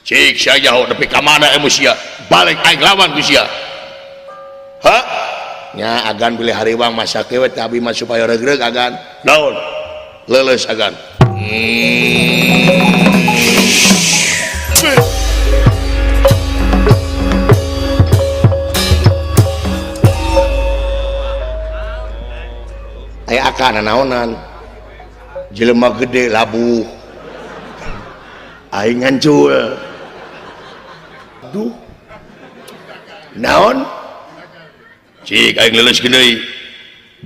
Cik sia nyaho nepi ka mana ilmu sia balik aing lawan ku sia. Ha? Nya agan bilih hariwang masa kieu we teh abi mah supaya regreg agan. Naon? Leuleus agan. Aya akan naonan jelema gede labuh aing ngancul duh naon cik aing leuleus deui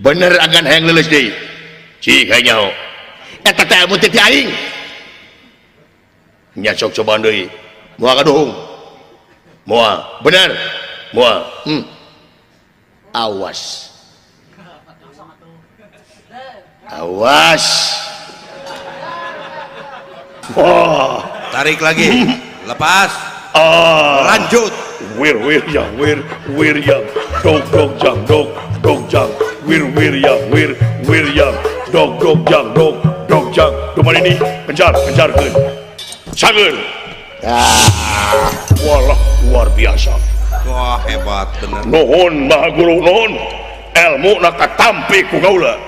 bener agan hayang leuleus deui cik aing nyaho eta teh ilmu teh aing nya sok cobaan deui moal kaduhung moal bener moal awas awas. Wah, tarik lagi. Lepas. Ah. Lanjut. Wir wir yang wir wir yang dog dog jang dog dog jang wir wir yang wir wir yang dog dog jang dog dog jang. Duman ini kejar kejarkeun. Sangeun. Ah, walah luar biasa. Wah, hebat bener. Nuhun Maha Guru nuhun. Elmu na katampi ku kaula.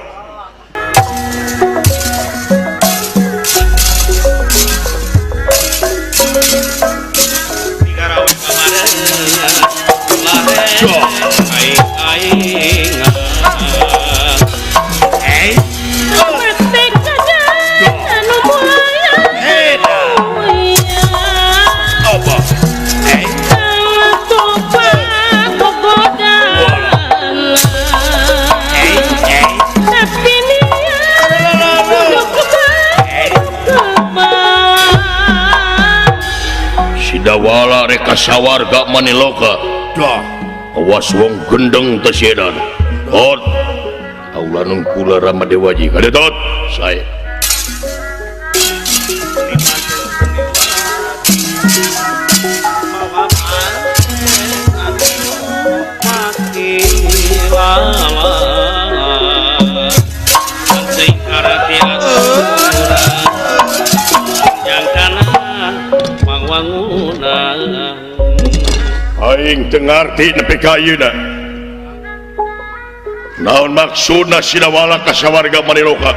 Sidawala reka sawarga maniloka. Awas wong gendeng tesiedan. Tot. Aulanung kula Ramadewaji. Kade tot. Saya. Aing teu ngarti nepi ka ayeuna. Naon maksudna Sidawala ka sawarga Maniloka?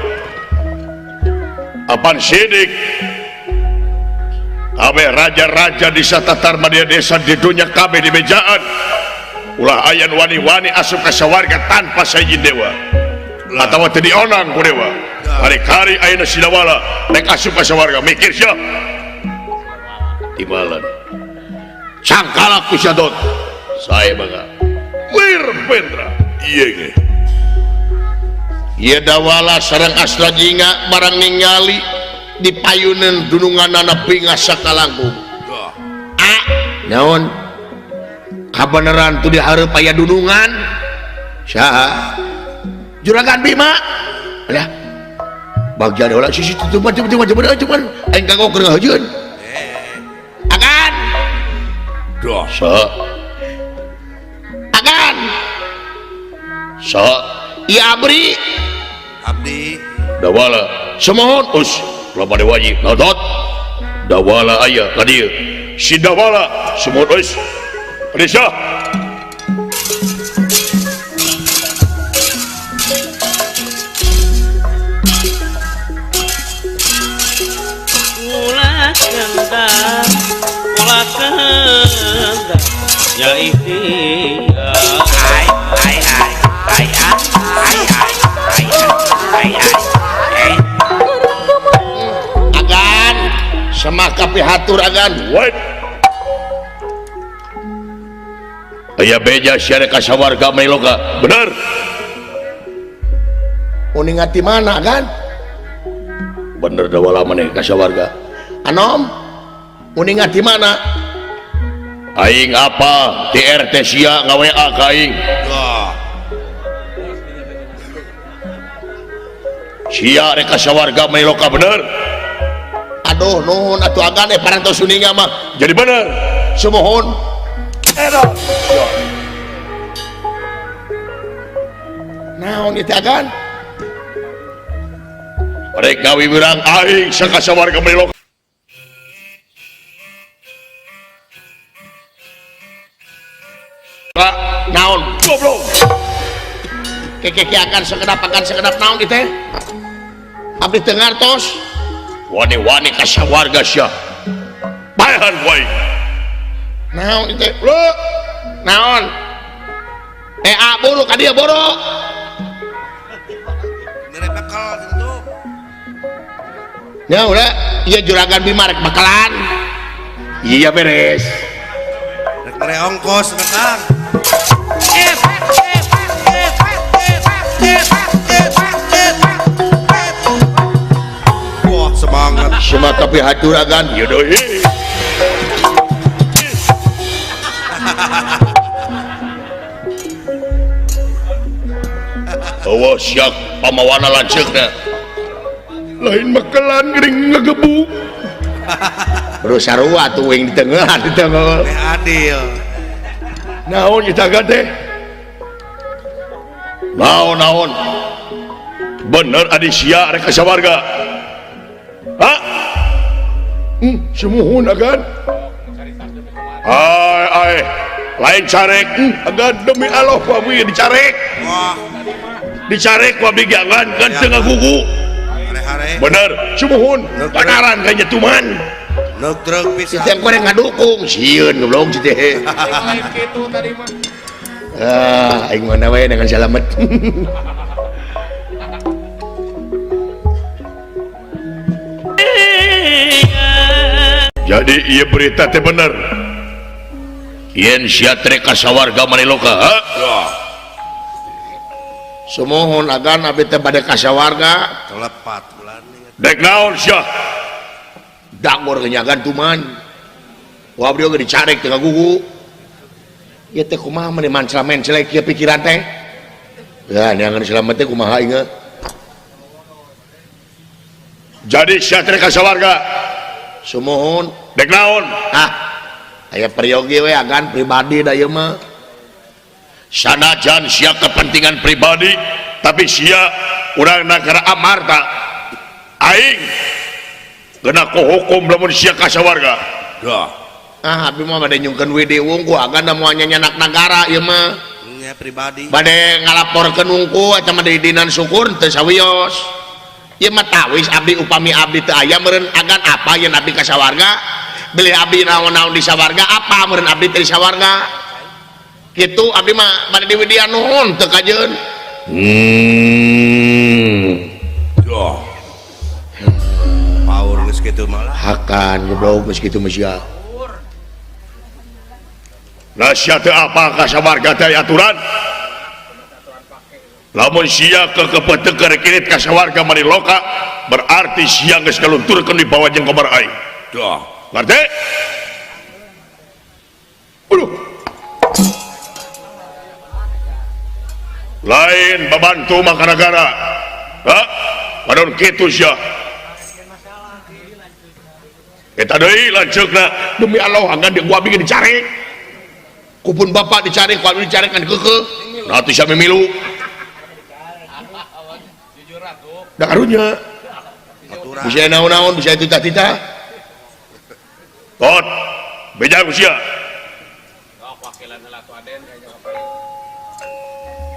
Apan sidik kabeh raja-raja di satatar Madya Desa di dunya kabeh di bejaan. Ulah aya nu wani-wani asup ka sawarga tanpa saijin dewa. Atawa teu dionang ku dewa. Kari-kari ayeuna Sidawala rek asup ka sawarga mikir sia. Tibalan. Cangkala ku sia dot. Saya bangga. Wir Pendra. Ieu ge. Ieu Dawala sareng Astra Jingga barang ningali di payuneun dununganana pingas sakalangkung. Ah, naon? Kabeneran tuh di hareup aya dunungan. Saha? Juragan Bima. Alah. Bagja heula sisi tutupan cuman cuman aing kagok keur ngahajeun. Agan. Doh, sa. Agan. Sa. Ieu abri. Abdi. Dawala semohon us loba dewaji nodot. Dawala aya ka dieu. Si Dawala semohon us. Risah. Ulah kendang, ulah kendang, ya ikhtiar. Ai ai ai ai ai ai ai ai. Agan, semaka pihatur agan. Wait. Aya beja sia ka sawarga Maniloka. Bener. Uning ati mana agan? Bener Dawala maneh ka sawarga. Anom, uning ati mana? Aing apa? TRT sia nga-WA ka aing. Sia rek ka sawarga Maniloka bener. Aduh nuhun atuh agan parantos uninga mah. Jadi bener. Sumuhun. Naon ieu teh agan? Rek gawe wirang aing saka sawarga Maniloka. Goblok. Keke akan sekedap naon ieu teh? Abdi teu ngartos. Wani-wani ka sawarga sia. Bayahan wae. Naon ieu teh? Lu naon? Buru ka dieu boro. Mere bekal kitu. Ya udah, ieu juragan Bima rek bakalan. Iya beres. Rek mere ongkos Kang. Wah, semangat. Semangat tapi haturagan. Ya deui. Awas siak pamawana lanceukna. Lain makelan geuning ngegebuk. Bro sarua tuh wing di tengah di tengah. Teh adil. Naon jitaga teh? Naon naon. Bener adi sia rek ka sawarga. Ha? Sumuhun agan. Ai ai lain carek agan demi Allah ku abdi dicarek. Wah. Dicarek ku abdi agan kan teu ngagugu. Bener, sumuhun. Panaran ka nyetuman. Neuk truk pisan. Sistem koreng ngadukung sieun goblok si teh. Lain kitu tadi mah. Ah, aing mana we dengan salamet. Jadi ieu berita teh bener. Yen sia trek ka sawarga maniloka, ha? Sumuhun agan abdi teh bade ka sawarga. Telepat bulan. Dek naon sia? Dangor kenyagan tuman. Wah abdi oge dicarek teu ngagugu. Ieu teh kumaha meni mancla-mencelek ieu pikiran teh? Ya, neangan selamat teh kumaha ieu? Jadi sia teh ka sawarga. Sumuhun. Dek naon? Ah. Aya peryogi we agan pribadi da ieu mah. Sanajan sia kepentingan pribadi, tapi sia urang nagara Amarta. Aing kena ku hukum lamun sia ka sawarga. Dah. Ah, abdi mah bade nyungkeun widi wungku agan da moal nyanyak nagara ieu mah. Nya pribadi. Bade ngalaporkeun wungku eta mah didinan syukur teu sawios. Ieu mah tawis abdi upami abdi teu aya meureun agan apa yen abdi ka sawarga? Beli abdi naon-naon di sawarga apa meureun abdi teu di sawarga? Kitu abdi mah bade diwidian nuhun teu kajeun. Dah. Paur geus kitu malah. Hakan goblok geus kitu mah sia. Lah sia teu apa ka sawarga teh aturan? Lamun sia kekepeteuk kirit ka sawarga mariloka berarti sia geus kalunturkeun di bawah jeung kobar aing. Dah. Ngarti? Aduh. Lain babantu maka negara. Ha? Padon kitu sia. Eta deui lanceukna demi Allah anggan di gua bikin dicari. Kupun bapak dicari, ku abdi dicari kan keukeuh. Nah teu sia mimilu. Da karunya. Bisa naon-naon, bisa titah-titah. Tot, beja ku sia.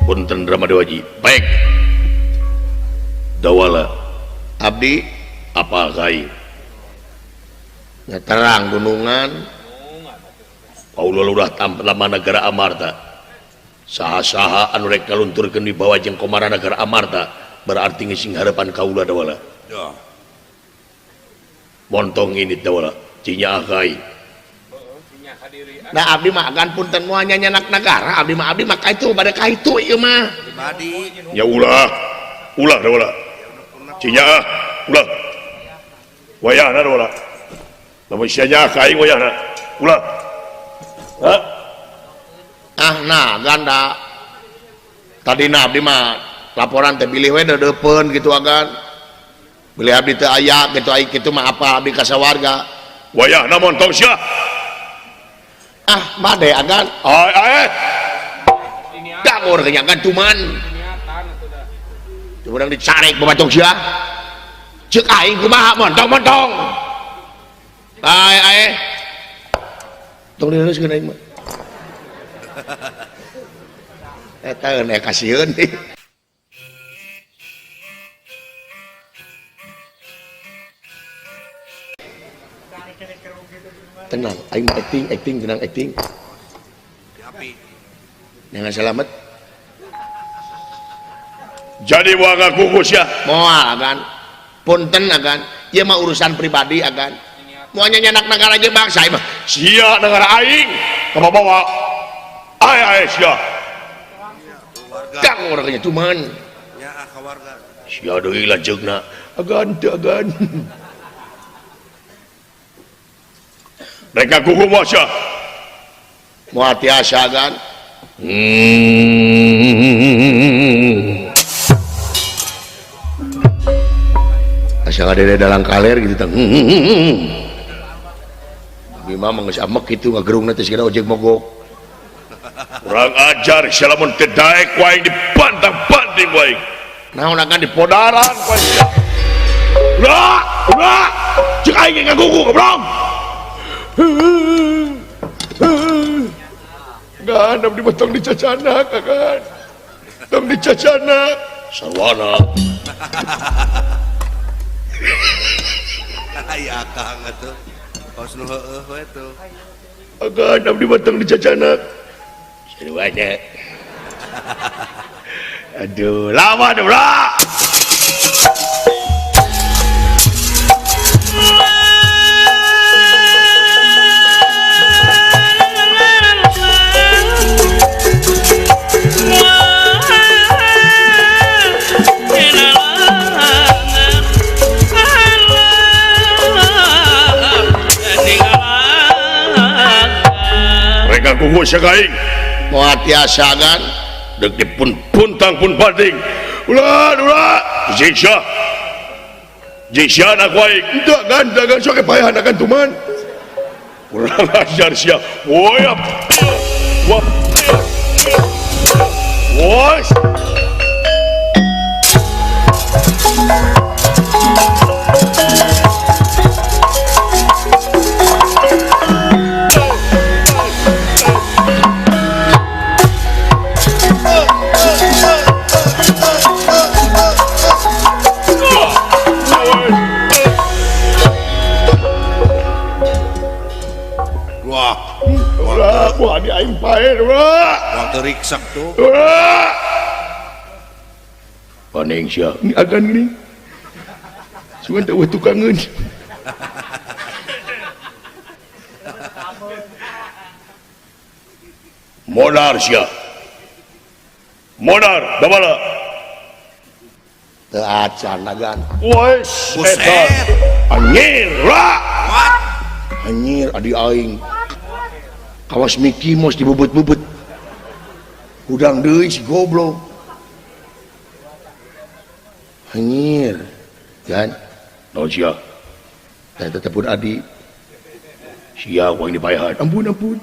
Punten Rama Dewaji. Baik. Dawala abdi apa kai? Nya terang gunungan. Paula lurah lama negara Amarta. Saha-saha anu rek ngalunturkeun di bawah jeung komara negara Amarta berarti ngising harapan kaula Dawala. Ya. Montong ini Dawala, cinya kai. Nah abdi mah agan punten moal nyanyak nagara, abdi mah kaitu bade kaitu ieu mah. Pribadi. Ya ulah. Ulah Dawala. Cinya ulah. Wayahna Dawala. Lamun sia nya ka aing wayahna. Ulah. Ha? Ah nah ganda. Tadina abdi mah laporan teh bilih we deudeupeun kitu agan. Bilih abdi teu aya kitu aing kitu mah apa abdi ka sawarga. Wayahna montong sia. Ah bade agan. Ai ai. Dangor kenyakan cuman. Urang dicarek babatong sia. Ceuk aing kumaha montong-montong. Ai ai. Tong dileuskeun aing mah. Eta aya kasieun. Tenang, aing acting, acting, tenang acting. Jangan selamat. Jadi waga kukus ya. Moal agan. Punten agan. Ieu mah urusan pribadi agan. Moal nyanak negara ge bangsa ieu mah. Sia negara aing. Kabawa. Ai ai sia. Kang urang nya cuman. Nya ka warga. Sia deui lanceukna. Agan teu agan. Mereka kuku moal sia. Moal tiasa agan. Asa ngadede dalang kaler gitu tang. Abi mah geus amek kitu ngagerungna teh sigana ojek mogok. Kurang ajar sia lamun teu daek ku aing dipantang-panting ku aing. Naon akan dipodaran ku aing sia. Ulah, ulah. Ceuk aing ngagugu goblok. Gan abdi mah tong dicacana kakan. Tong dicacana. Sarwana. Ai akang atuh. Kos nu heueuh we tuh. Agan abdi mah tong dicacana. Sarwana. Aduh, lawan ulah. Kuku sakaing moal tiasa kan deuk dipun puntang pun banting ulah ulah jisya jisya anak aing teu agan teu agan sok paehan agan tuman kurang ajar sia woi wah woi. Wah, di aing pae wah. Waktu riksak tuh. Wah. Paning sia, ini agan gini. Cuman teu eueuh tukangeun. Modar sia. Modar, dabala. Teu acan agan. Wes, eta. Anjir, wah. Anjir adi aing. Kawas Mickey Mouse dibubut-bubut. Hudang deui si goblok. Anjir. Kan? Naon sia? Teh tetep pun adi. Sia ku aing dipaehan. Ampun ampun.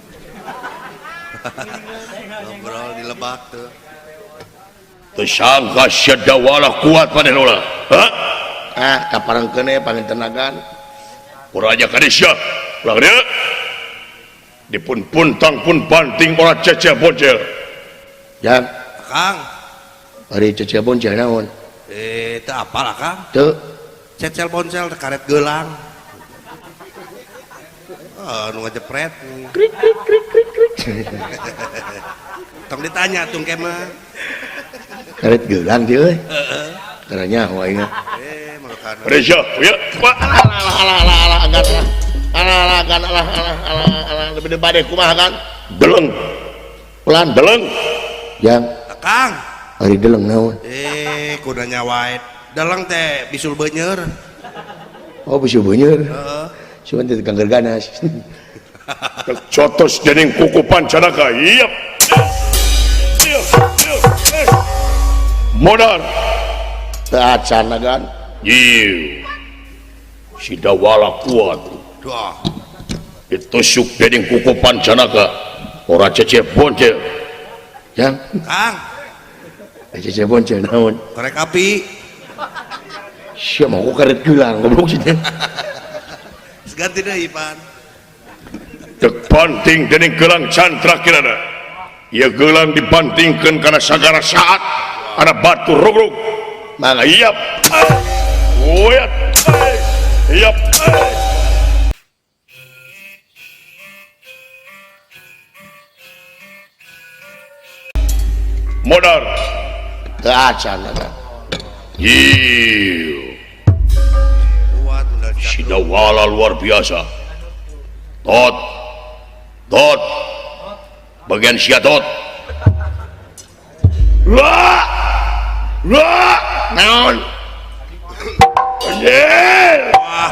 Ngobrol di lebak tuh. Teu sangka sia dawala kuat maneh ulah. Hah? Ah, kaparengkeun we pangintenagan. Urang aja ka sia. Ulah dieu. Dipun puntang pun banting ora ceceh boncel. Jang. Kang. Ari ceceh boncel naon? Teu apal Kang? Teu. Cecel boncel teh karet geulang. Oh, nu ngajepret. Krik krik krik krik krik. Tong ditanya tung ke mah. Karet geulang teh euy. Heeh. Karena nyaho aing. Makan. Reja, ya. Alah alah alah alah alah alah. Alah alah alah alah alah alah lebih bade kumaha kan? Deleng. Pelan deleng. Jang. Kang. Ari deleng naon? Kudanya wae. Deleng teh bisul beuneur. Oh, bisul beuneur. Heeh. Cuman teh tukang gerganas. Cotos dening kuku pancanaka. Iep. Modar. Teu acan agan. Ieu. Si dawala kuat. Duh. Ditusuk dening kuku pancanaka. Ora ceceh boncel. Jang. Kang. Ceceh boncel naon? Korek api. Sia mah ku karet geulang goblok sih teh. Ganti deui pan. Dek panting dening gelang cantra kirana. Ieu geulang dibantingkeun kana sagara saat ana batu rugrug. Mangga iap. Uyat. Iap. Modar. Teu acan eta. Ieu. Sidawala luar biasa. Tot. Tot. Bagian sia tot. Wah! Wah! Naon? Anjir! Wah,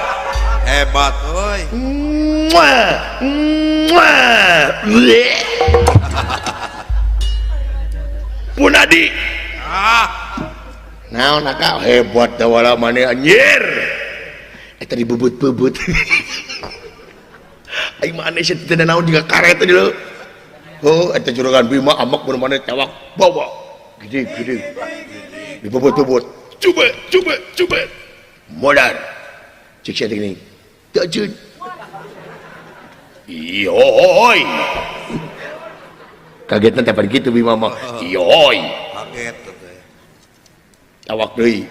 hebat euy. Muah! Muah! Punadi. Ah. Naon akal hebat dawala maneh anjir. Eta dibebut-bebut. Aing mah aneh sia teu naon juga karet tadi lho. Oh, eta juragan Bima amak mun maneh cawak bawa. Gede-gede. Dibebut-bebut. Coba, coba, coba. Modar. Cek sia teh gini. Teu aceun. Iyoy. Kagetna teh pada kitu Bima mah. Iyoy. Kaget teh. Cawak deui.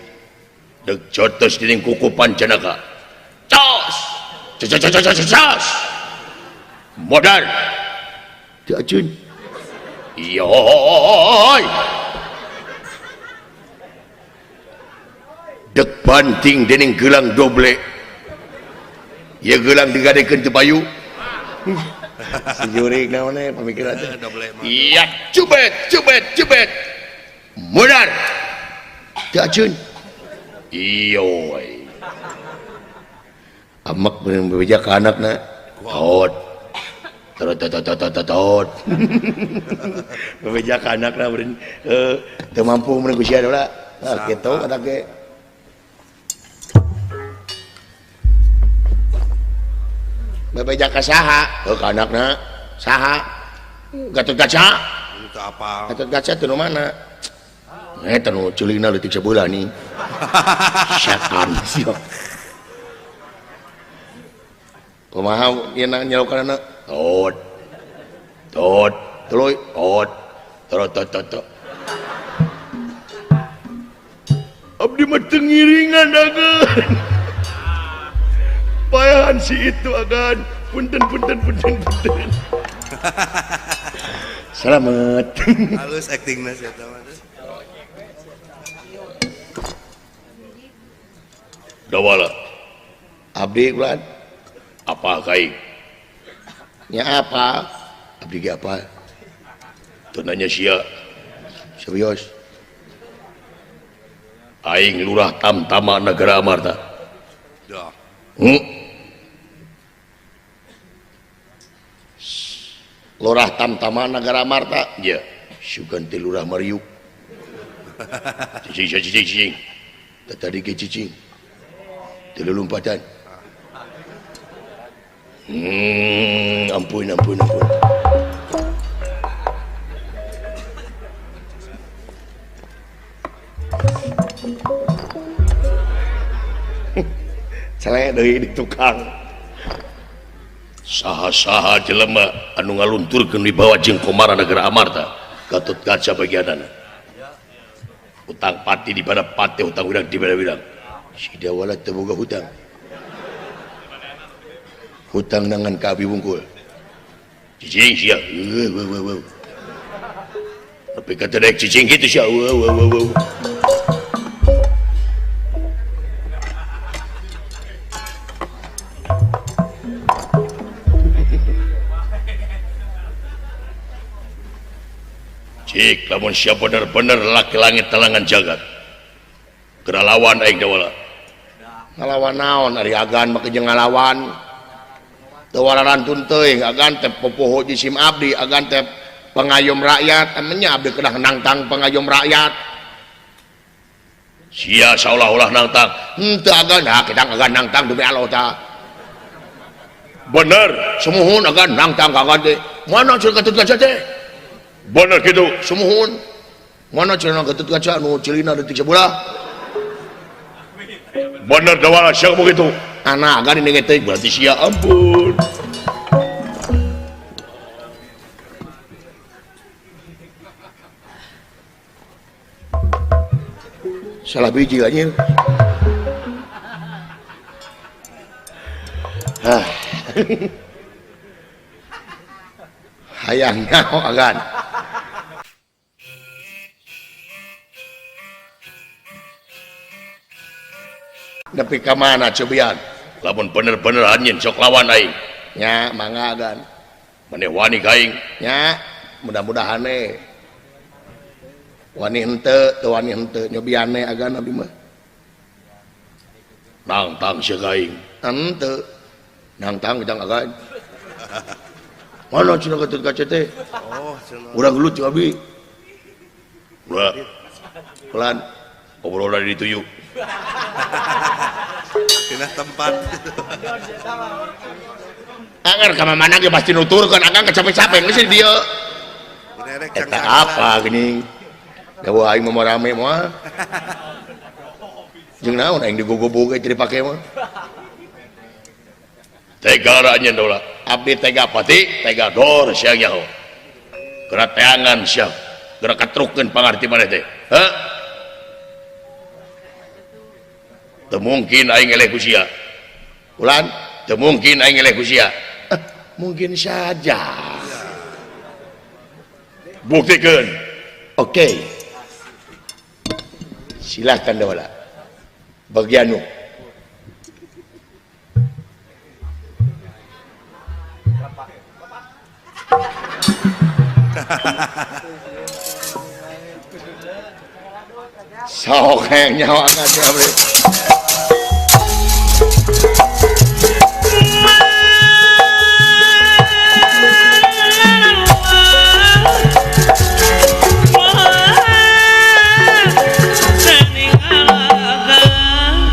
Deuk jotos dening kuku Pancanaka. Cos. Cos cos cos cos. Modar. Teu aceun. Iyoy. Dek banting dening gelang doble. Ieu gelang digadekeun teu payu. Si jurig naon we pamikiran teh. Iya, cubet, cubet, cubet. Modar. Teu aceun. Iyoy. Amak beunang bebeja ka anakna. Tot. Tot tot tot tot tot. Bebeja ka anakna beureun teu mampu meunang ku sia heula. Nah, kitu eta ge. Bebeja ka saha? Heuh ka anakna. Saha? Gatot Kaca. Teu apal. Gatot Kaca teu nu mana? Eta nu ceulingna leutik sabeula nih. Setan sia. Kumaha ieu na nyelokanna? Tot. Tot, tuluy tot. Tot tot tot. Tot. Abdi mah teu ngiringan agan. Payahan si itu agan. Punten punten punten punten. Selamat. Halus aktingna sia eta mah. Dawala. Abdi ulan. Apa kai? Nya apa? Abdi ge apa? Teu nanya sia. Serius. Aing Lurah Tamtama Negara Amarta. Dah. Lurah Tamtama Negara Amarta. Ya. Sugan teh Lurah Mariuk. Cicing cicing cicing. Tadi ge cicing. Teu lompatan. Ampun ampun ampun. Celeh deui di tukang. Saha-saha jelema anu ngalunturkeun wibawa jeung komara Negara Amarta, Gatot Kaca bagianana. Utang pati di pada pati, utang wirang di pada wirang. Si Dawala teu boga hutang. Hutang nangan ka abi wungkul. Cicing sia. Weuh weuh weuh. Tapi kata daek cicing kitu sia. Weuh weuh weuh weuh. Cik lamun sia bener-bener laki langit telangan jagat. Keralawan aing Dawala. Ngalawan naon ari agan mah jeung ngalawan. Teu wararantun teuing agan teh popoho jisim abdi, agan teh pengayom rakyat, emenya abdi kedah nangtang pengayom rakyat. Sia saolah-olah nangtang. Henteu agan, nah kita agan nangtang demi Allah ta. Bener, sumuhun agan nangtang agan teh. Mana cenah Gatot Kaca teh? Bener kitu. Sumuhun. Mana cenah Gatot Kaca nu ceulina leutik sabelah? Bener Dawala sia begitu. Anak agan ini teh berarti sia ampun. Salah biji anjir. Hah. Hayang nyaho agan. Nepi ka mana cobian? Lamun bener-bener anjeun sok lawan aing. Nya mangga agan. Maneh wani ka aing? Nya mudah-mudahan we. Wani henteu, teu wani henteu nyobian we agan abdi mah. Nangtang sia ka aing. Henteu. Nangtang jang agan. Mana cenah Gatot Kaca teh? Oh, cenah. Urang gelut jeung abi. Ulah. Pelan. Obrolan dituju. Pindah tempat. Agar ka mana ge pasti nuturkeun, akang capek-capek geus di dieu. Eta apa geuning? Da aing mah rame moal. Jeung naon aing digogobog ge dipake mah. Tega ra anjeun dola. Abdi tega pati, tega dor sia nyaho. Geura teangan sia, geura katrukeun pangarti maneh teh. Heuh. Teu mungkin aing eleh ku sia. Ulan, teu mungkin aing eleh ku sia. Mungkin saja. Buktikeun. Oke. Silakan Dawala. Bagianmu. Sok hayang nyawa agan abdi.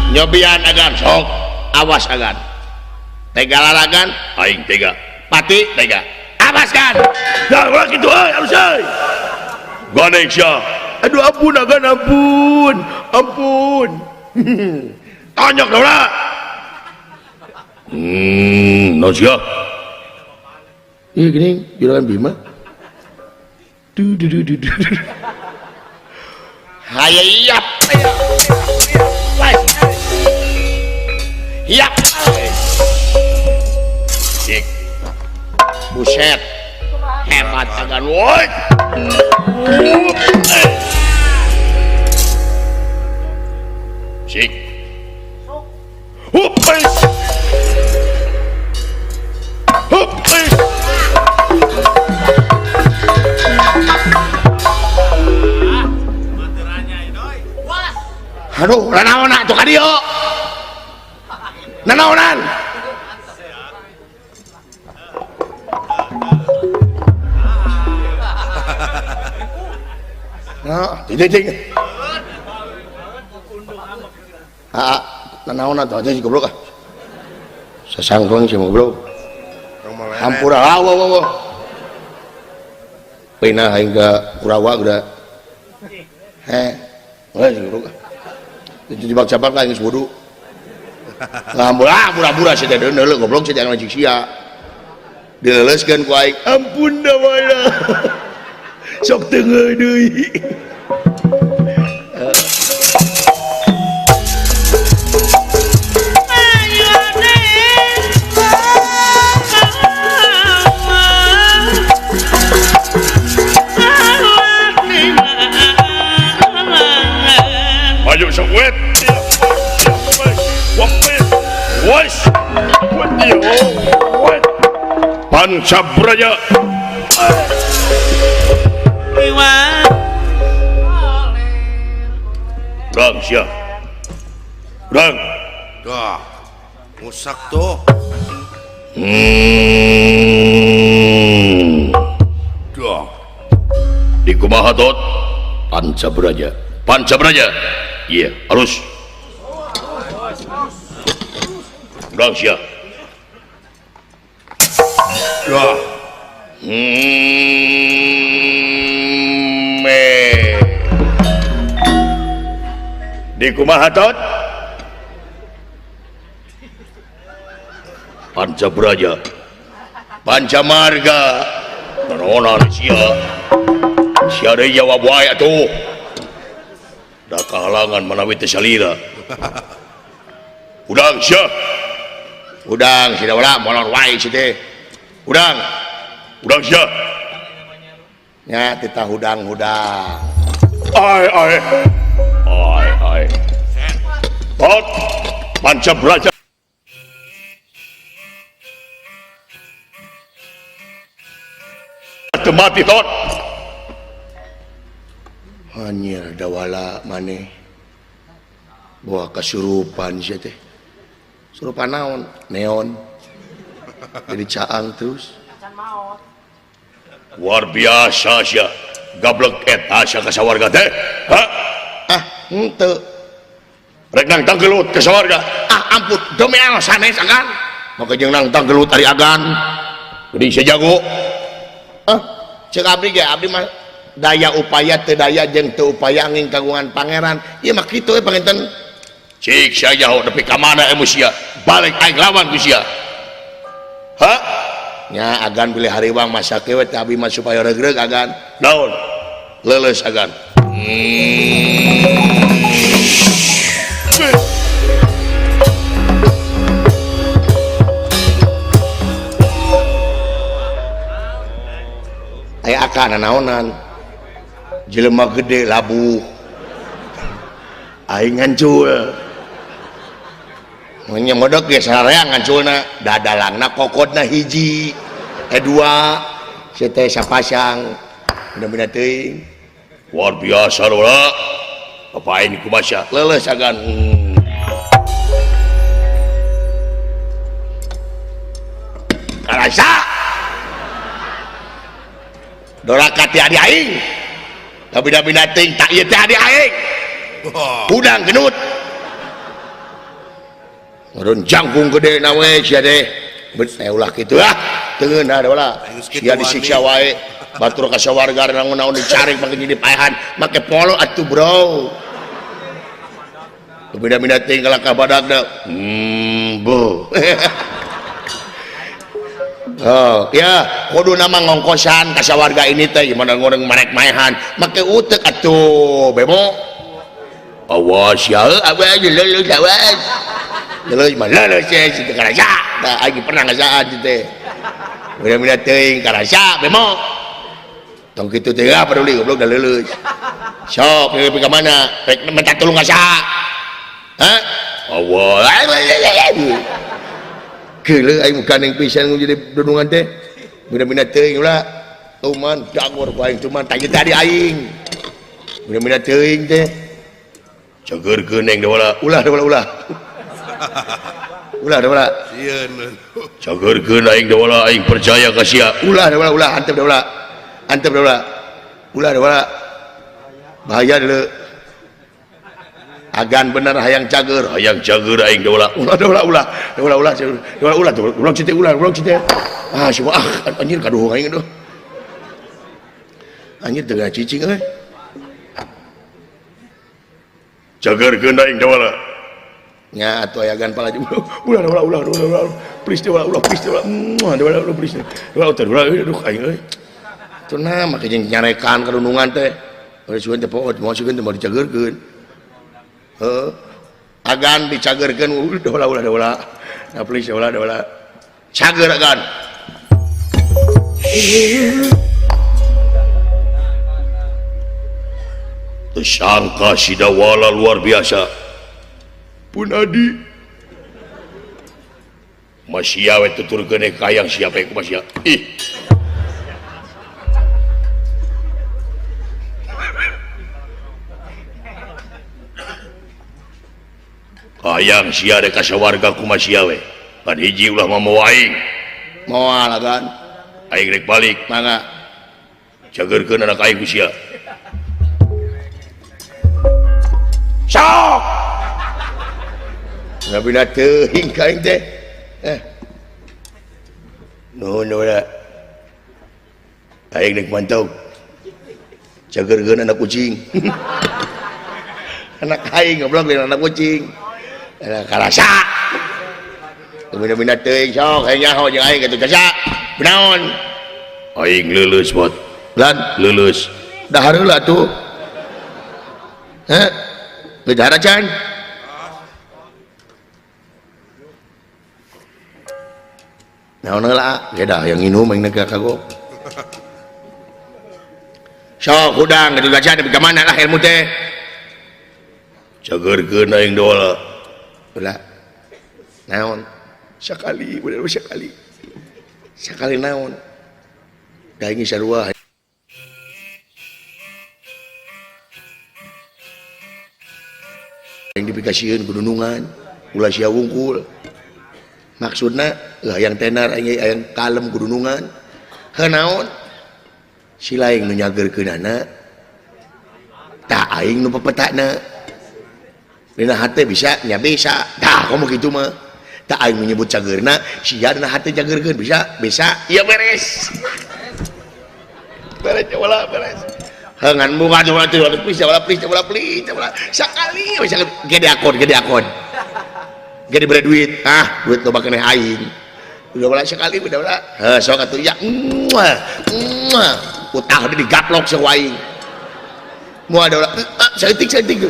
Nyobian agan sok awas agan. Tega lalagan aing tega. Pati tega. Awas kan. Dah ulah kitu euy alus euy. Gandeng sia. Aduh ampun agan ampun. Ampun. Tonyok daula. Naon sia? Ieu geuning juragan Bima. Du du du du. Hayya iyap. Hiap. Cik. Buset. Hebat agan woi. Cik. Hup. Hup. Aduh, nanaon atuh ka dieu. Nanaonan. Nah, cing. Ah, nanaonan atuh aja si goblok ah. Sasangkleng si goblok. Hampura ah, wah wah wah. Pinah aing ka Kurawa geura. Heh, wah si goblok ah. Dijebak cabak lah geus wudu. Ngambura pura-pura sia teh deuleu goblok sia jangan cik sia. Dileuleskeun ku aing. Ampun da wala. Sok teu deui. Maju sok wet. Pancabraya. Rang sia. Rang. Dah. Musak tuh. Dah. Di kumaha tot? Pancabraya. Pancabraya. Iya, harus. Rang sia. Dah. Di kumaha tot? Pancabraja. Pancamarga. Nanaonan sia. Sia deui jawab wae atuh. Da kahalangan manawi teh salira. Udang sia. Udang sia ulah molor wae si teh. Udang. Udang sia. Nya titah hudang-hudang. Ai ai. Ai ai. Tot panca belajar. Mati tot. Anjir dawala maneh. Bawa kasurupan sia teh. Surupan naon? Neon. Jadi caang terus. Luar biasa sia. Gablek eta sia ka sawarga teh. Ha? Ah, henteu. Rek nangtang gelut ka sawarga. Ah, ampun, demi Allah sanes agan. Maka jeung nangtang gelut ari agan. Geuning sia jago. Ah, cek abdi ge abdi mah daya upaya teu daya jeung teu upaya angin kagungan pangeran. Ieu mah kitu we panginten. Cik sia jaho nepi ka mana emu sia? Balik aing lawan ku sia. Ha? Nya agan bilih hariwang masa kieu we teh abdi mah supaya regreg agan. Naon? Leuleus agan. Aya akan naonan jelema gede labuh aing ngancul nyemodok ge sararea ngaculna dadalangna kokodna hiji dua si teh sapasang benda-benda teuing luar biasa lho apain kumaha leuleus agan. Karasa doraka ti adi aing tapi benda-benda teuing tak ieu teh adi aing hudang genut nurun jangkung gede na we sia teh ulah kitu ah teungeun ulah sia disiksa wae batur ka sawarga naon-naon dicarik make jadi paehan make polo atuh bro beda-beda teuing kalakah badagna bo. Oh ya kudu nama ngongkosan ka sawarga ini teh gimana ngoreng marek maehan make utek atuh bemo awas ya awas leuleus awas leuleus mah leuleus si teh karasa tah aing pernah ngasaan si teh beda-beda teuing karasa bemo tong kitu teh ah peduli goblok da leuleus sok nepi ka mana rek minta tulung ka saha ha awas geuleuh aing gandeng pisan jadi dudungan teh beda-beda teuing ulah tuman dangor ku aing cuman tah tadi aing beda-beda teuing teh cageurkeun aing ulah ulah ulah ulah ulah sieun cageurkeun aing ulah aing percaya ka sia ulah ulah ulah antep ulah antep ulah ulah ulah bahaya deuleu agan bener hayang cager aing ulah ulah ulah ulah ulah ulah ulah ulah ulah cite ulah ulah cite ah semua ah anjir kaduhung aing aduh anjir teu cicing euy cageurkeun aing ulah nya atuh aya agan pala ulah ulah ulah ulah please ulah ulah please ulah ulah ulah please ulah ulah aduh aing euy cenah make jeung nyarekan kadunungan teh bari sugan teh poot moal sugan teh moal dicageurkeun heuh agan dicageurkeun ulah ulah ulah nah please ulah ulah cager agan tersangka sidawala luar biasa pun adi masih awe tuturkeun kayang siapa ku masih ih kayang sia rek ka sawarga ku masih awe pan hiji ulah mamawa aing moal agan aing rek balik mangga cageurkeun anak aing ku sia sok ngabina teuing ka aing teh nuhun ulah aing rek mantau cageurkeun anak kucing anak aing goblok lain anak kucing karasa bina-bina teuing sok hayang nyaho jeung aing kitu jasa naon aing leuleus bot lan leuleus dahar heula atuh heh Geus can. Naon heula? Gedah yang nginum aing ka kagok. Sok hudang Gatot Kaca nepi ka mana lah ilmu teh. Cageurkeun aing dola. Ulah. Naon? Sakali, bener sakali. Sakali naon? Da aing sarua. Yang dipikasieun ku dunungan, ulah sia wungkul. Maksudna hayang tenar aing hayang kalem ku dunungan. Heuh naon? Si lain nu nyageurkeunana tah aing nu pepetakna. Dina hate bisa nya bisa. Tah komo kitu mah. Tah aing menyebut cageurna, sia dina hate cageurkeun bisa, bisa. Ieu beres. Beres wala beres. Hengan muka cuma tuh please wala please wala please wala. Sakali bisa gede akon, gede akon. Gede bere duit. Ah, duit loba keneh aing. Udah wala sekali udah wala. Heuh sok atuh ya. Muah. Muah. Utah udah digaplok si aing. Moal ada saeutik saeutik.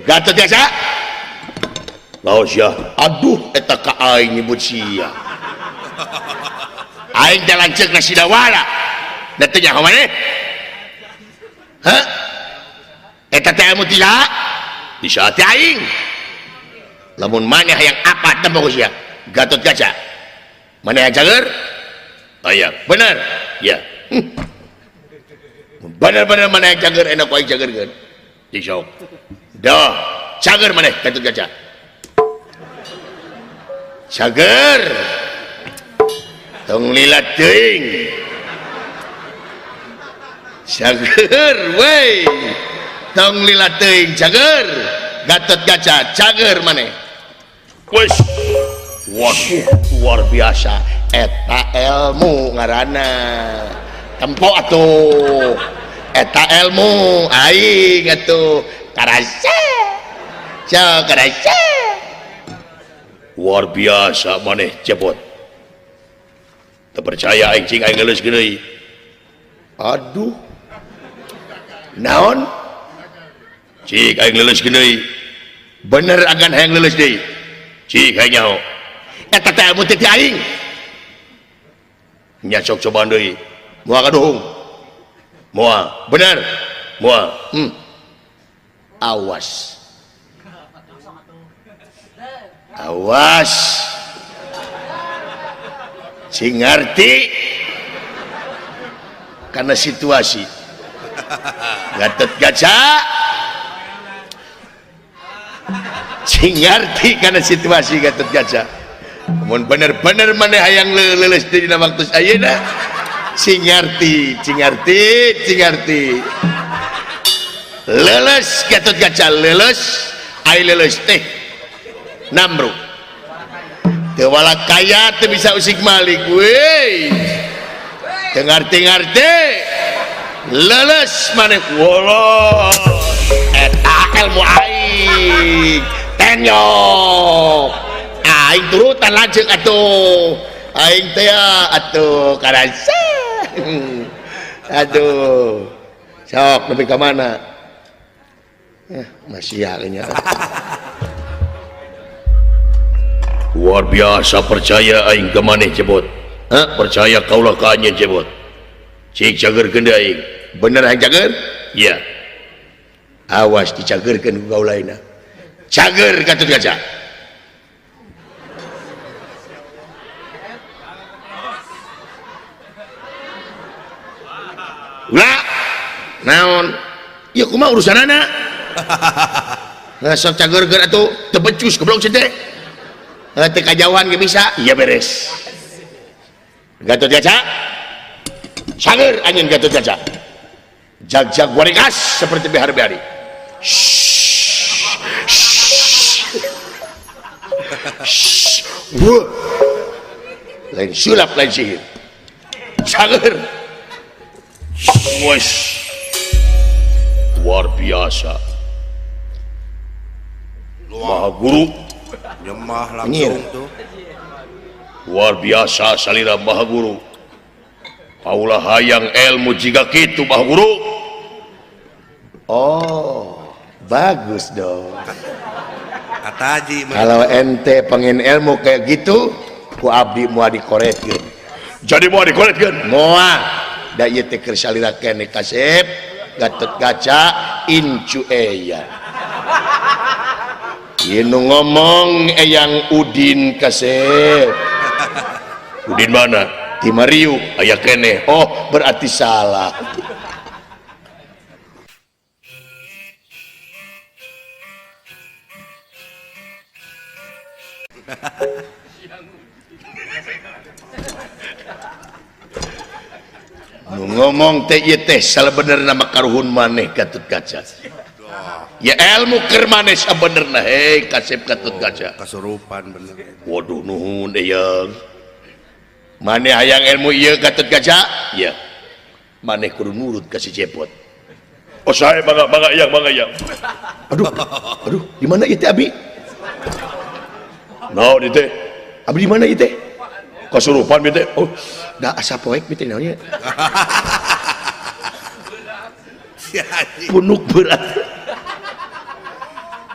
Gatot biasa. Laos ya. Aduh eta ka aing nyebut sia. Aing teh lanceuk na Sidawala. Da teu nyaho maneh? Hah? Eta teh ilmu ti saha? Di saha teh aing. Lamun maneh hayang apa tembok sia? Gatot Kaca. Mana yang cager? Hayang. Bener? Ya. Bener-bener mana yang cager enak aing cagerkeun. Disok. Dah, cager maneh Gatot Kaca. Cager. Tong lila teuing. Cager we. Tong lila teuing cager. Gatot Kaca cager maneh. Wes. Waduh, luar biasa. Eta ilmu ngaranna. Tempo atuh. Eta ilmu aing atuh. Karasa. Sok karasa. Luar biasa maneh cepot. Teu percaya aing cing aing geus deui. Aduh. Naon? Cik aing leuleus deui. Bener agan hayang leuleus deui. Cik aing nyaho. Eta teh ilmu teh aing. Nya sok cobaan deui. Moal kaduhung. Moal. Bener. Moal. Awas. Awas. Cing ngarti karena situasi. Gatot Kaca. Cing ngarti karena situasi Gatot Kaca. Mun bener-bener maneh hayang leuleus dina waktu ayeuna cing ngarti, cing ngarti, cing ngarti. Leuleus Gatot Kaca leuleus, ai leuleus teh namru. Teu wala kaya teu bisa usik malik weh. Teu ngarti-ngarti. Leuleus maneh wala. Eta ilmu aing. Tenyok. Aing turutan lanceuk atuh. Aing teh atuh karasa. Aduh. Sok nepi ka mana? Masih ya nya. Luar biasa percaya aing ka maneh jebot. Hah? Percaya kaulah ka anjeun jebot. Cik cageurkeun deui aing. Bener aing cager? Iya. Awas dicageurkeun ku kaulaina. Cager Gatot Kaca. Ulah. Naon? Ieu kumaha urusanana? Sok cageurkeun atuh teu becus goblok sia teh. Teu kajauhan ge bisa. Iya beres. Gatot Kaca. Cager anjeun Gatot Kaca. Jag-jag waregas seperti behar-behari. Lain sulap lain sihir. Cager. Wes. Luar biasa. Maha guru nyemah langsung tuh. Luar biasa salira Maha Guru. Kaulah hayang ilmu jiga kitu Maha Guru. Oh, bagus dong. Kataji Kalau ente pengen ilmu kayak gitu, ku abdi moal dikoretkeun. Jadi moal dikoretkeun? Moal. Da ieu teh keur salira keneh kasep, Gatot Kaca incu eyang. Ieu nu ngomong Eyang Udin kasep. Udin mana? Ti Mariu aya keneh. Oh, berarti salah. Nu ngomong teh ieu teh sabenerna mah karuhun maneh Gatot Kaca. Ya ilmu keur maneh sabenerna hei kasep Gatot Kaca. Kasurupan bener. Waduh nuhun eyang. Maneh hayang ilmu ieu Gatot Kaca? Ya. Maneh kudu nurut ka si Cepot. Oh sae bangga bangga eyang bangga eyang. Aduh, aduh, di mana ieu teh abi? Naon ieu teh? Abi di mana ieu teh? Kasurupan ieu teh. Oh, da asa poek ieu teh naon nya? Punuk berat.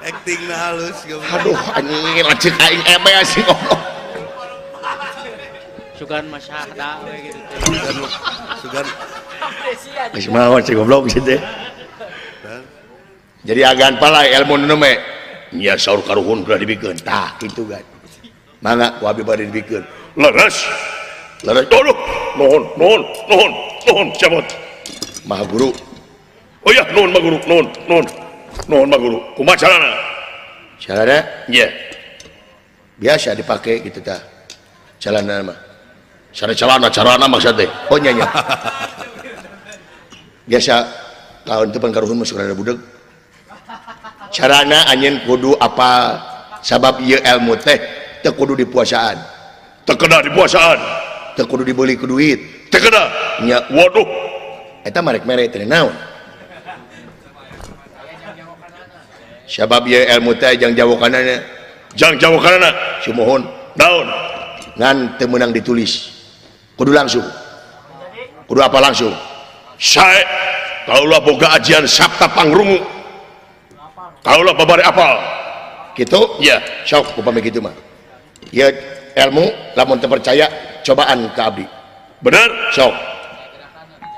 Acting halus. Aduh, anjing lanceuk aing eme asing ngomong. Sugan masyahda we gitu teh. Sugan. Geus maot si goblok si teh. Jadi agan palai ilmu nu me. Nya saur karuhun geura dibikeun. Tah kitu gan. Mangga ku abi bade dibikeun. Leres. Leres. Aduh, nuhun, nuhun, nuhun, nuhun cabut. Maha guru. Oh ya, nuhun Maha Guru, nuhun, nuhun. Nuhun Maha Guru. Kumaha carana? Carana? Iya. Biasa dipake gitu tah. Celana mah. Cara celana, carana maksud teh. Oh nya nya. Biasa lawan teu pan karuhun mah suka rada budeg. Carana anjeun kudu apa sabab ieu ilmu teh teu kudu dipuasaan. Teu kena dipuasaan. Teu kudu dibeli ku duit. Teu kena. Nya. Waduh. Eta marek mere teh naon? Sabab ieu ilmu teh jang jawokanana. Jang jawokanana. Sumuhun. Naon? Ngan teu meunang ditulis. Kudu langsung. Kudu apa langsung? Sae kaulah boga ajian sabta pangrungu. Kaulah babari apal. Kitu? Ya. Sok upami kitu mah. Ieu ilmu lamun teu percaya cobaan ka abdi. Bener? Sok.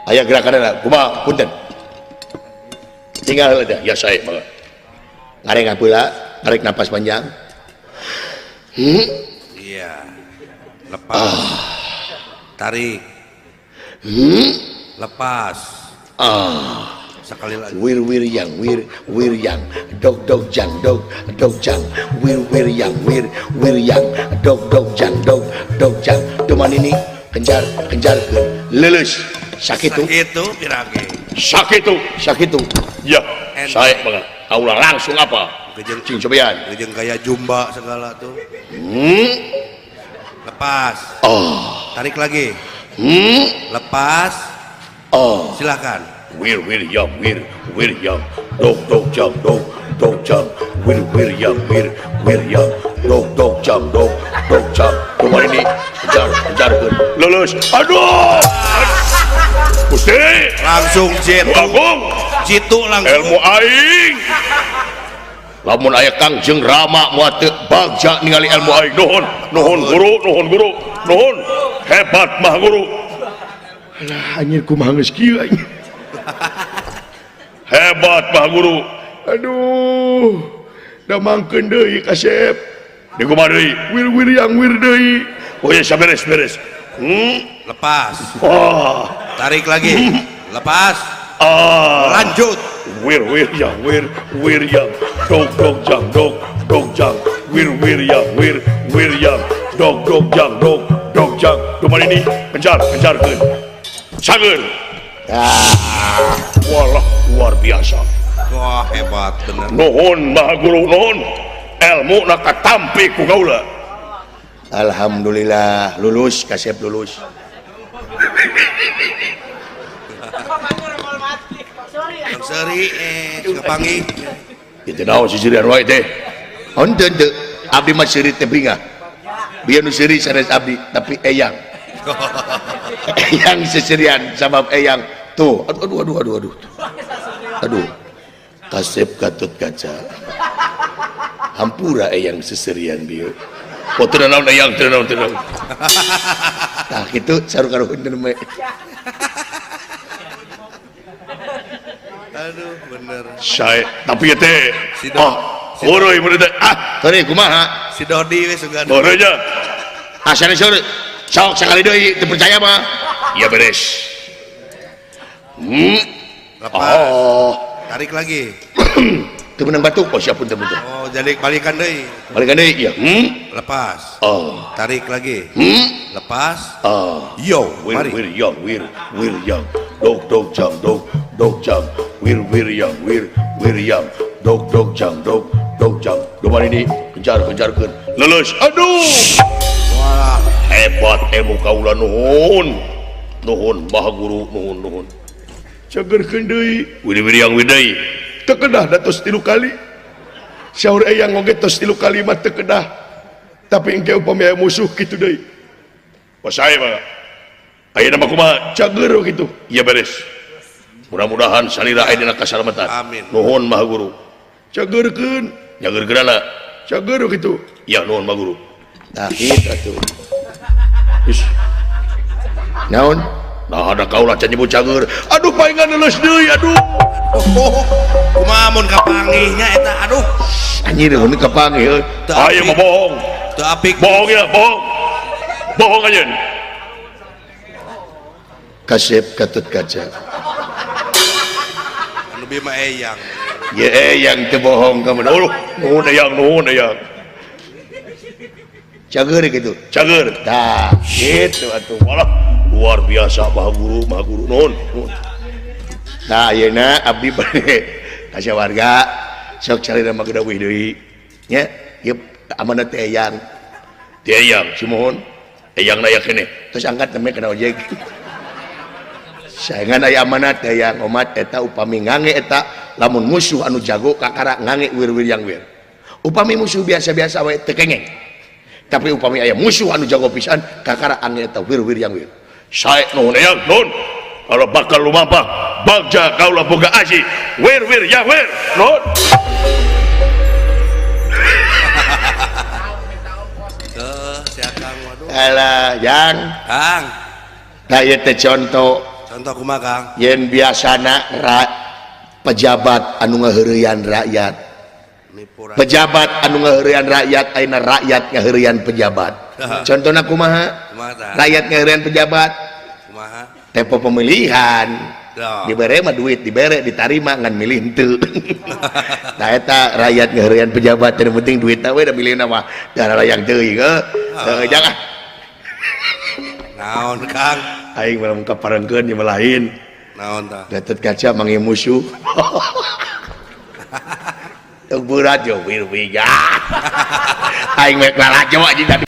Aya gerakanna kumaha punten. Tinggal heula teh. Ya sae mangga. Ngareng heula, tarik napas panjang. Iya. Lepas. Tarik. Lepas. Sekali lagi. Wir wir yang wir wir yang dog dog jang dog dog jang wir wir yang wir wir yang dog dog jang dog dog jang. Cuman ini kenjar kenjarkeun leuleus sakitu. Sakitu pirage. Sakitu sakitu. Ya, sae banget. Kaulah langsung apa? Cing cobian. Jeung gaya jumba segala tuh. Lepas. Oh. Tarik lagi. Lepas. Oh. Silakan. Wir wir yang wir wir yang dog dog jang dog dog jang wir wir yang wir wir yang dog dog jang dog dog jang. Cuman ini kejar kejarkeun. Lulus. Aduh. Gusti. Langsung jitu. Agung. Jitu langsung. Ilmu aing. Lamun aya Kangjeng Rama moal teu bagja ningali ilmu aing. Nuhun, nuhun guru, nuhun guru, nuhun. Hebat mah guru. Alah anjir kumaha geus kieu aing. Hebat mah guru. Aduh. Da mangkeun deui kasep. Di kumaha deui? Wir-wir yang wir deui. Oh ya beres beres. Lepas. Wah. Tarik lagi. Lepas. Lanjut. Wir wir yang wir wir yang dog dog jang dog dog jang wir wir yang wir wir yang dog dog jang dog dog jang. Cuman ini kejar kejarkeun. Cager. Walah luar biasa. Wah hebat bener. Nuhun Maha Guru nuhun. Ilmu na katampi ku kaula. Alhamdulillah lulus kasep lulus. Seri kepanggih. Itu naon sisirian wae teh. Henteu teu abdi mah seuri teh bingah. Bieu nu seuri sanes abdi tapi eyang. Eyang seserian sabab eyang tuh aduh aduh aduh aduh aduh. Aduh. Kasep Gatot Kaca. Hampura eyang seserian bieu. Oh teu naon eyang teu naon teu naon. Tah kitu saru-karuhun teh mah. Aduh bener. Sae tapi teh oh heureui mun teh ah heureui kumaha? Si Dodi we sugan. Heureui nya. Ah sanes heureui. Sok sakali deui teu percaya mah. Ya beres. Lepas. Oh. Tarik lagi. Teu meunang batuk. Oh siapun teu meunang. Oh jadi balikan deui. Balikan deui ya. Lepas. Oh. Tarik lagi. Lepas. Oh. Yo, wir mari. Wir yang wir wir yang dog dog jang dog dog jang wir wir yang wir wir yang dog dog jang dog dog jang. Domar ini kejar kejarkeun. Lulus. Aduh. Wah, hebat ilmu kaula nuhun. Nuhun Maha Guru nuhun nuhun. Cagerkeun deui. Wir wir yang wir deui. Teu kedah da tos 3 kali. Saur eyang oge tos 3 kali mah teu kedah. Tapi engke upami aya musuh kitu deui. Wah sae mah. Ayeuna mah kumaha? Cager kitu. Iya beres. Mudah-mudahan salira aya dina kasalamatan. Amin. Nuhun Maha Guru. Cagerkeun. Nyagerkeunana. Cager kitu. Ya nuhun Maha Guru. Tah kitu atuh. Is. Naon? Nah ada kaula can nyebut cager. Aduh paingan leuleus deui aduh. Oh, kumaha mun kapanggihnya eta aduh. Anjir mun kapanggih. Ayo mah bohong. Teu apik. Bohong ya, bohong. Bohong aja. Kasep Gatot Kaca. Anu bieu mah eyang. Ye eyang teu bohong ka mun. Oh, nuhun eyang, nuhun eyang. Cager kitu. Cager. Tah, kitu atuh. Walah, luar biasa Maha Guru, Maha Guru. Nuhun, nuhun. Nah, ayeuna abdi bade ka warga sok carina mah gedawih deui. Nya, ieu amanat teh eyang. Teh eyang, sumuhun. Eyang na keneh. Terus angkat nembe kana ojek. Saengan aya amanat teh eyang omat eta upami ngange eta lamun musuh anu jago kakara ngange wir-wir yang wir. Upami musuh biasa-biasa we teu kengeng. Tapi upami aya musuh anu jago pisan kakara ange eta wir-wir yang wir. Sae nuhun eyang, nuhun. Kalau bakal lumampah bagja kaula boga aji wir wir yang wir nuhun. Si Akang waduh. Alah, yang. Kang. Tah ieu teh contoh. Contoh kumaha, Kang? Yen biasana pejabat anu ngaheureyan rakyat. Pejabat anu ngaheureyan rakyat ayeuna rakyat ngaheureyan pejabat. Contohna kumaha? Rakyat ngaheureyan pejabat. Kumaha? Tempo pemilihan. Dibere mah duit, dibere ditarima ngan milih henteu. Tah eta rakyat ngaheureyan pejabat teu penting duitna we da milihna mah darah yang teuing heuh. Heuh jangan. Naon Kang? Aing mah lamun kaparengkeun ieu mah lain. Naon tah? Gatot Kaca manggih musuh. Teu berat yo wir-wir. Aing mah lalajo anjing tadi.